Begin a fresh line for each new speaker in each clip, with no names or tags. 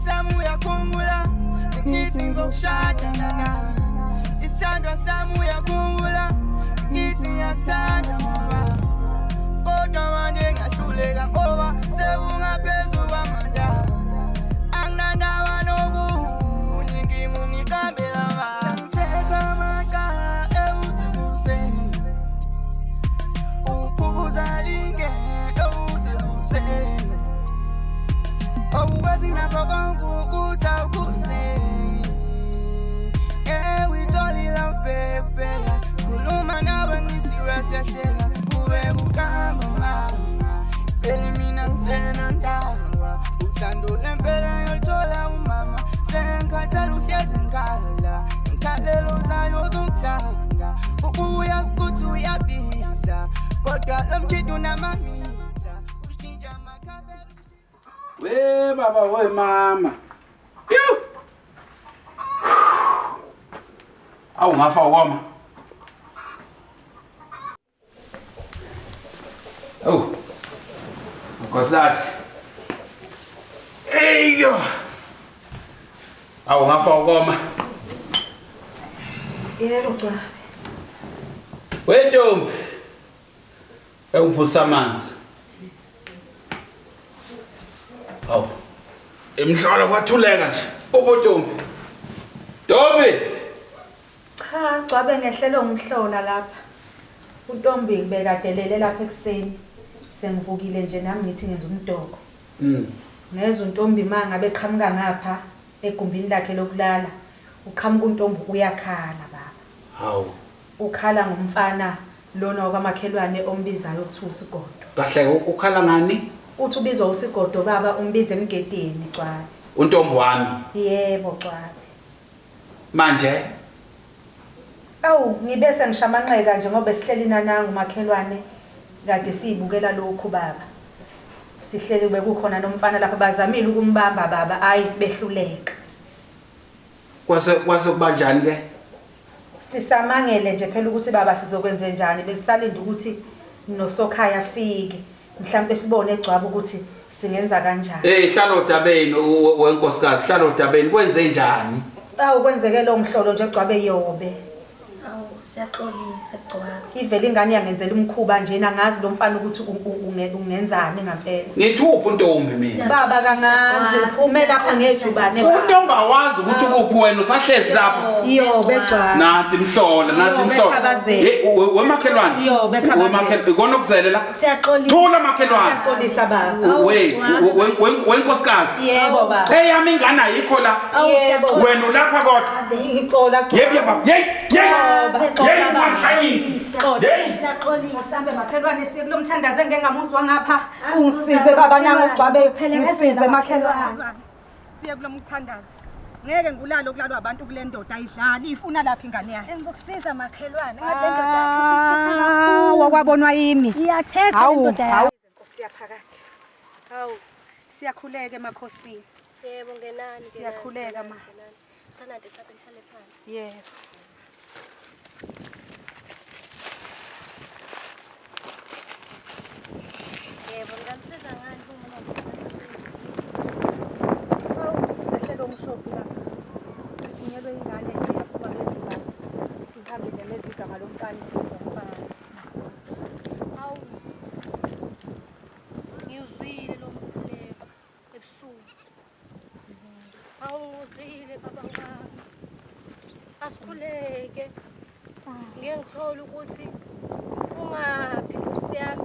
sami uyakhumbula ngithi ngizokushada nana. Isithandwa sami uyakhumbula ngithi ngiyakuthanda mama. Kodwa manje ngahluleka ngoba sekungaphezu kwamandla. Anginandaba nokunye ngimungiqambela amanga. Sengithetha amacala ewuze uphuza linge ewuze awukwazi nakho konke ukuthi awukhuze. Ewitholile ubhekubheka khuluma nawe ngiserious yahleka kube kuqamba mama vele mina ngisenandaba uthando lempela yolithola umama sengikhathala uhlezi ngikhala inkhalelo zayo zongithanda ubuyazi ukuthi uyabiza kodwa lo mjidi unamamitha ushintsha amakhabela.
We baba we mama. Ew. Awu ngafa ukoma. Awu. Nkosikazi. Eyo. Awu ngafa ukoma.
Yebo cha.
We ntombi. Ewuphusa amanzi. Awu. Imhlolo kwathuleka nje. Ubuntombi. Ntombi.
Cha, gcwabe ngehlelo ngihlola lapha. UNtombi bekadelele lapha ekuseni. Sengivukile nje nami ngithi ngenza umdoko. Ngezwa uNtombi ma ngabe eqhamuka ngapha egumbini lakhe lokulala. Uqhamuka uNtombi uyakhala baba.
Hawu.
Ukhala ngomfana lona wakwamakhelwane ombizayo okuthiwa uSigodo.
Kahle ukhala ngani?
Uthi ubizwa uSigodo baba umbiza emgedeni Gcwabe.
Untombi wami.
Yebo Gcwabe.
Manje
Awu ngibe sengishamanqeka nje ngoba sihleli nanangu umakhelwane kade siyibukela lokhu baba. Sihleli bekukhona nomfana lapha bazamile ukumbamba baba ayi behluleka.
Kwase kwase kubanjani ke?
Sisamangele nje phela ukuthi baba sizokwenzenjani besisalinde ukuthi nosokhaya afike mhlampe sibone egcwaba ukuthi singenza kanjani.
Hey hlala odabeni wenkosikazi hlala odabeni kwenze njani?
Awu kwenzeke lo mhlolo nje gcwabe yobe.
Awu siyaxolisa gcwabe.
Ivele ingane yangenzela umkhuba njena angazi lo mfana ukuthi ungenzani ngampela.
Ngithuphi untombi mina?
Baba kangazi uphume lapha ngejubane. baba.
Untombi awazi ukuthi ukuphi wena usahlezi lapha.
Yobe gcwabe.
Nansi imhlola, nansi
Yobe
imhlola.
Khabazela.
Hey wemakhelwane.
Yobe Khabazela.
Wemakhelwane ikona okuzele la.
Siyaxolisa.
Thula makhelwane.
Siyaxolisa baba.
We wenkosikazi.
Yebo baba.
Eyami ingane ayikho la.
Yebo.
Wena ulapha kodwa.
Ngixola gcwabe.
Yebo yebo. Hey hey. Hey
Baba.
ungahlanyisi. Hey.
Siyaxolisa.
Sambe makhelwane siye kulo mthandazo engengamuzwa ngapha. Ungisize baba nangu ugcwabe. Ngisize makhelwane. Siye kulo mthandazo. Ngeke ngulalo okulalwa abantu kule ndoda ayidlali ifuna lapha ingane yakhe.
Ngizokusiza makhelwane. Ngathi le ndoda yakho ithetha kakhulu.
Wakwabonwa yimi.
Iyathetha le
Hawu,
ndoda
hawu.
yakho.
Nkosi yaphakade. Hawu, siyakhuleka emakhosini.
Yebo ngenani.
Siyakhuleka, ma.
Sanade thatha nihlale phansi.
Yebo.
Yebo ngingamsiza ngani uma
Hawu, sehlelo umshophi lapha. Sithunyelwe ingane nje yaphuma ngezibani. Ihambe imemeza igama lomfana ithi ngumfana.
Hawu. Ngiwuzwile lo mkhuleko ebusuku. Awuzwile baba wami. Asikhuleke. Ngeke ngithole ukuthi ungaphi Nkosi yami.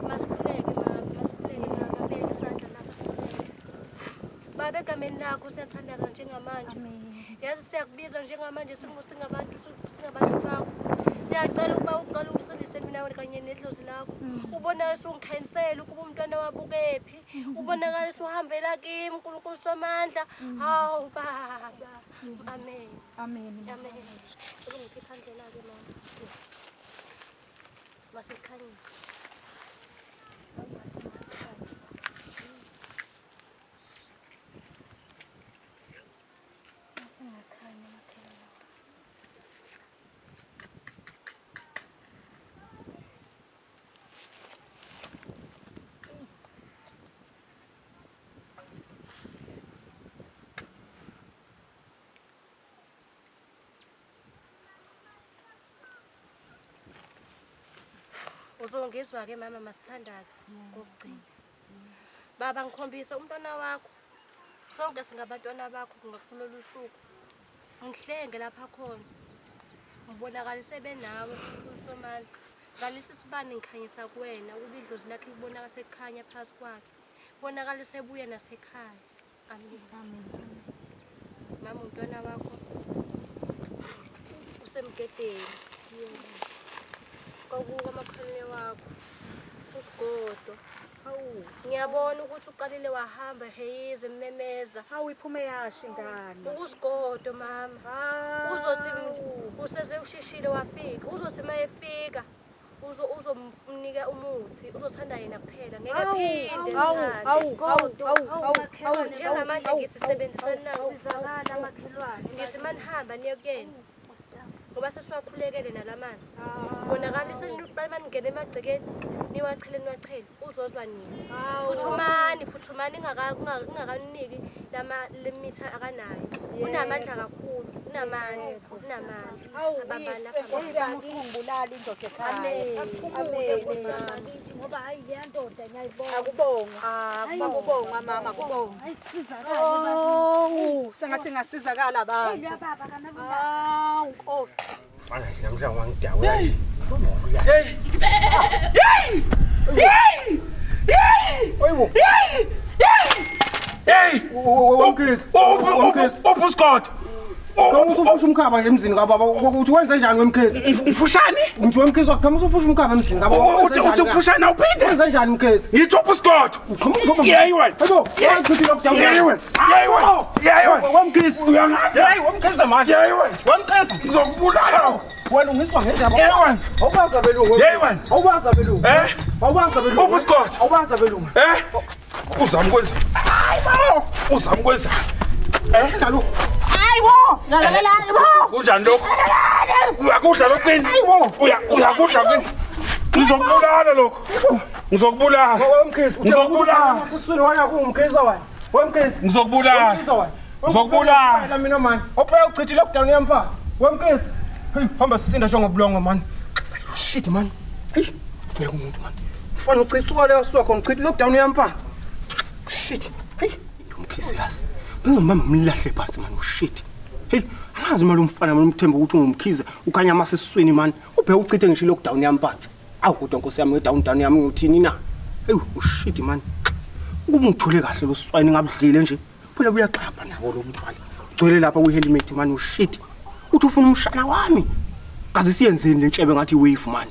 Masikhuleke mama, masikhuleke mama, beka isandla lapho sikhuleke. Baba egameni lakho siyathandaza njengamanje. Yazi siyakubiza njengamanje singabantu singabantu bakho. Siyacela ukuba uqale usindise mina kanye nedlozi lakho. Ubonakale usungikhanyisela ukuba umntwana wabo ukephi. Ubonakale usuhambela kimi uNkulunkulu somandla. Hawu baba. Amen.
Amen.
Amen. Cela ungiphe ikhandlela-ke mama. Masikhanyise. Ngathi ngakhanya makhelwane. Uzongizwa-ke mama, masithandaze kokugcina. Baba, ngikhombisa umntwana wakho. Sonke singabantwana bakho kulolu suku. Ngihlenge lapha khona. Ngibonakalise benawe uSomandla. Ngalesi sibani ngikhanyisa kuwena ukuba idlozi lakhe libonakala sekukhanya phakathi kwakhe. Bonakale sebuya nasekhaya. Amen.
Amen.
Mama, umntwana wakho usemgedeni. Kwakuka amakhalane wakho. Usigodo.
Hawu.
Ngiyabona ukuthi uqalile wahamba heyize mmemeza.
Hawu, iphume yasho ingane.
Ukusigodo mama.
Hawu.
Uzothi useze ushishile wafika. Uzothi mayefika uzomnika umuthi, uzothanda yena kuphela. Ngeke phinde
Hawu,
ngithande.
hawu, hawu, hawu, hawu, hawu.
Njengamanje ngithi sebenzisani nawo.
Sizakala makhelwane.
Ngithi manihamba niye kuyena. Ngoba sesiwakhulekele nalamanzi. Bonakalisa nje ukuthi maningena emagcekeni niwachele niwachele uzozwa nini. Phuthumani, phuthumani ingakaniki lama lemithi akanayo. Unamandla kakhulu, unamandla, unamandla.
Hawu,
Abambani
uyise,
lapha.
Nkosi yami, usungibulala indoda ekhaya.
Amen.
Amen.
Bakithi ngoba hayi leya ndoda ngiyayibona.
Akubongwa.
Ah,
Akubongwa mama, akubongwa.
Hayi sizakala bakithi.
Oh, sengathi ngasizakala abantu.
Hey baba kanabula.
Hawu, Nkosi.
Mfana nje namhlanje wangidawe. Hey!
Hey! Hey! Hey! Hey!
Oyibo.
Hey! Hey!
Wemkhize. Wemkhize.
Uphi uScott?
Usufusha umkhaba nje emzini kababa. Uthi wenze njani wemkhize?
Mfushane?
Ngithi wemkhize waqhamuka usufusha umkhaba emzini kababa.
Uthi mfushane awuphinde?
Wenze njani mkhize?
Ngithi uphi uScott?
Uqhamuka uzoba.
Yeyi wena.
Hayibo. Uthi lockdown.
Yeyi wena. Yeyi wena. Yeyi wena.
Wemkhize. Hayi wemkhize manje.
Yeyi wena.
Wemkhize.
Ngizokubulala.
Wena ungizwa ngendaba.
Yeyi wena.
Awubazi abelungu.
Yeyi wena.
Awubazi abelungu.
Eh?
Awubazi abelungu.
Uphi uScott?
Awubazi abelungu.
Eh? Uzama ukwenza. Hayi bo. Uzama ukwenza. Eh?
Njalo.
Hayibo, lalalelani bo.
Kunjani lokho? Uyakudla lokho qini?
Hayibo.
Uyakudla qini? Ngizokubulala lokho. Ngizokubulala.
Wemkhize.
Ngizokubulala.
Siswini wena kuwumkhize wena. Wemkhize.
Ngizokubulala.
Wemkhize wena.
Ngizokubulala.
Mina mani. Ophela uchithe lockdown yamfa. Wemkhize. Hey, hamba sisinda njengobulongo man. Shit man. Hey, ngeke umuntu man. Ufana uchithe suka le suka khona uchithe lockdown yamphansi. Shit. Hey, umkhize yazi. Bengizomama umlahle phansi man, shit. Hey, angazi mali umfana mali umthemba ukuthi ungumkhize ukhanya amasiswini man. Ubheke uchithe ngisho lockdown yamphansi. Awu kodwa Nkosi yami down down yami uthini na? Hey, ushit man. Ukuba ngithole kahle lo swayini ngabudlile nje. Phela buyaxhapha nabo lo mthwalo. Ugcwele lapha kwi-helmet man, ushit. Uthi ufuna umshana wami. Kaze siyenzeni lentshebe ngathi wave man.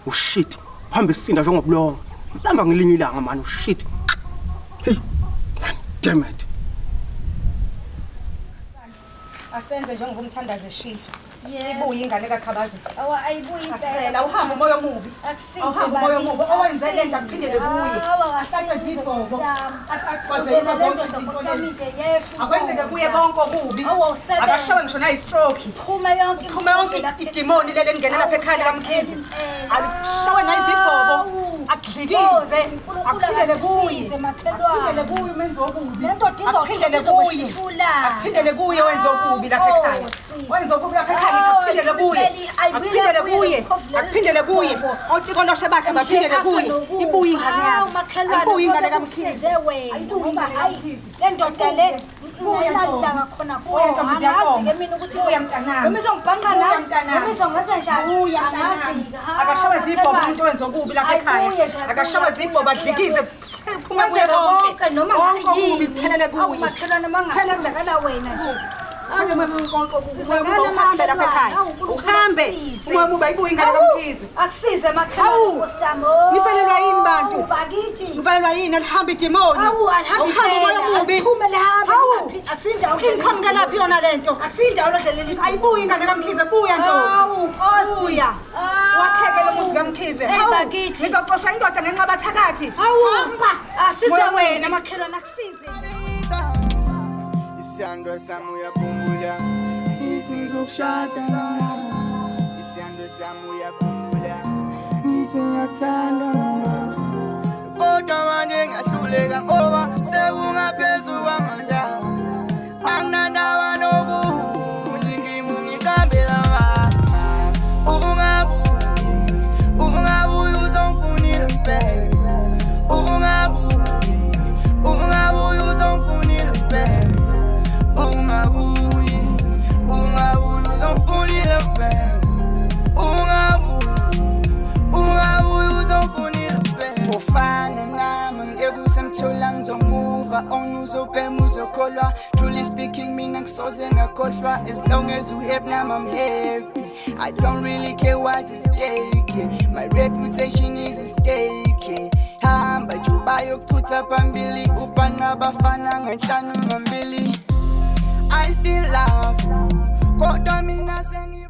Ushit. Hambe sisinda njengobulongo. Lamba ngelinye ilanga man, ushit. Hey, man, damn it.
Asenze njengoba umthandazo eshilo.
Yebo.
Ibuye ingane kaKhabazi.
Awa ayibuyi impela.
Asicela uhambe umoya omubi.
Akusize.
Awuhambe umoya omubi.
bakithi,
Owenze lento
akusize.
akuphindele kuye.
Awa,
Asatshwe
akusize,
zibhobo.
Nkosi yami.
Agwazwe
Uveza
yizo zonke
le ndoda,
izinto
Nkosi yami
lezi.
nje yefu.
Akwenzeke kuye konke okubi.
Awu, awusebenze.
Akashawe ngisho nayi-stroke.
Phume yonke
Phume yonke
imikhuhlane
idimoni leli elingene lapha ekhaya likaMkhize.
Impela.
Alishawe nayizibhobo.
Awu.
Akudlikize.
Nkosi, uNkulunkulu
Akuphindele kuye.
akasisize, makhelwane.
Akuphindele kuye umenzi wokubi.
Le ndoda
Akuphindele kuye.
izokwehliswa ulaka.
Akuphindele kuye wenze okubi lapha ekhaya.
Nkosi.
Wenze okubi lapha ekhaya ngithi akuphindele kuye.
Ayiphindele
Akuphindele kuye.
kuye,
Akuphindele kuye. Otikoloshe bakhe baphindele kuye. Ibuye ingane
Hawu,
yami.
makhelwane,
Ayibuye ingane
ngoba
kaMkhize.
kusize wena.
Ayibuye
Ngoba
ingane
hayi,
kaMkhize.
le ndoda le
Buya
ngiyalalanga khona kuwo.
Buya ntombi
Angazi
ziyakhomba.
ke mina ukuthi
Buya mntanami.
Noma izongibhanqa
Buya
nami,
mntanami.
noma izongenza njani.
Buya
Angazi
mntanami.
ke. Hawu,
Akashawe zibhobo
makhelwane.
umuntu owenza okubi lapha ekhaya.
Ayibuye nje,
Akashawe
abuye,
zibhobo
abuye,
adlikize.
abuye.
Phume kuye
Kwenzeka
konke.
konke noma
Konke okubi
ngayini.
kuphelele
Awu,
kuye.
makhelwane, uma ngasizakala wena nje.
Sizakala uhambe lapha ekhaya.
Awu, uNkulunkulu
Uhambe.
akusize.
Umoya omubi ayibuye ingane
Awu,
kaMkhize.
Akusize makhelwane
Awu,
Nkosi yami.
nifelelwa yini bantu?
Awu, bakithi.
Uvalelwa yini alihambe idimoni?
Awu, alihambe
Awuhambe umoya
impela,
omubi.
aliphume lihambe,
Awu.
akusindawo odlalela
Ingiqhamukelaphi yona lento?
Akusindawo odlalela idimoni.
Ayibuye ingane kaMkhize, buya ntombi.
Awu, Nkosi.
Buya.
Awu.
Wakheke lo muzi kaMkhize.
Hey,
Hawu,
bakithi.
ngizoxoshwa indoda ngenxa yabathakathi.
Hawu.
Hamba.
Asize
Moya
wena makhelwane, akusize.
Isiyando sami uyakhumbula ngithi ngizokushada mama. Isiyando sami uyakhumbula ngithi ngiyakuthanda mama. Kodwa manje ngahluleka ngoba sekungaphezu kwamandla. Anginandaba nokuthi ngiqambela mama. Ubungabuyi, ubungabuyi uzongifuna. your own, uzobhema uzokholwa. Truly speaking, mina ngisoze ngakhohlwa. As long as you happy, now I'm happy. I don't really care what is stake. My reputation is at stake. Hamba juba yokuchutha phambili, ubhanqa abafana ngenhlanu ngambili. I still love you, kodwa mina sengi